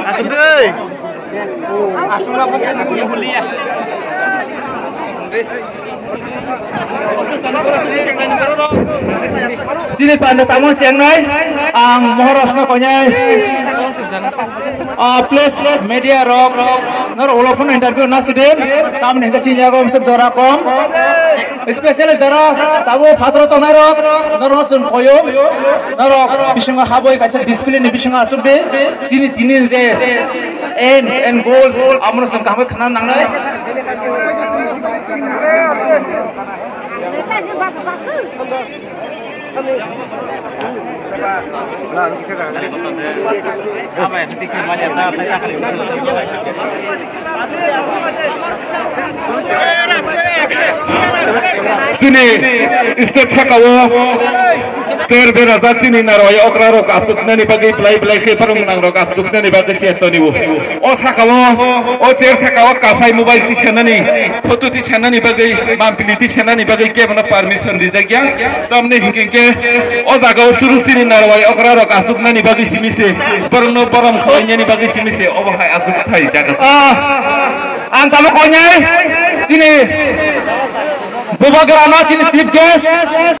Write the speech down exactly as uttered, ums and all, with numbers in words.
Asuk dei. Chini panda tamo siang nai, ang mohorosno koinai. Ah, please, media rok, nor ulo phone interview na sidin, tamni hingke chini yago msep jora kom. Especially jara tabo phatro tongnai rok, norok chwng koyo, norok bisingo haboi kaisa discipline ni bisingo asuk de, chini tini je aims and goals, amono chwng kaham khana nangnai. Chini state saka o ter berajak chini narwai okra rok asuk nani bagwi blai blai khe parung nang rok asuk nani bagwi se toni bo. O saka o, o chair saka o kasai mobile tisanani, photo tisanani bagwi, mampli tisanani bagwi kebono permission rijak ya. Tamni hinkhe o jaga o suru chini narwai okra rok asuk nani bagwi simi se, borokno borom khwlainani bagwi simi se, obo hai asuk thai jaga. Ah, ang tamo koinai, chini bubagra no chini chief guest,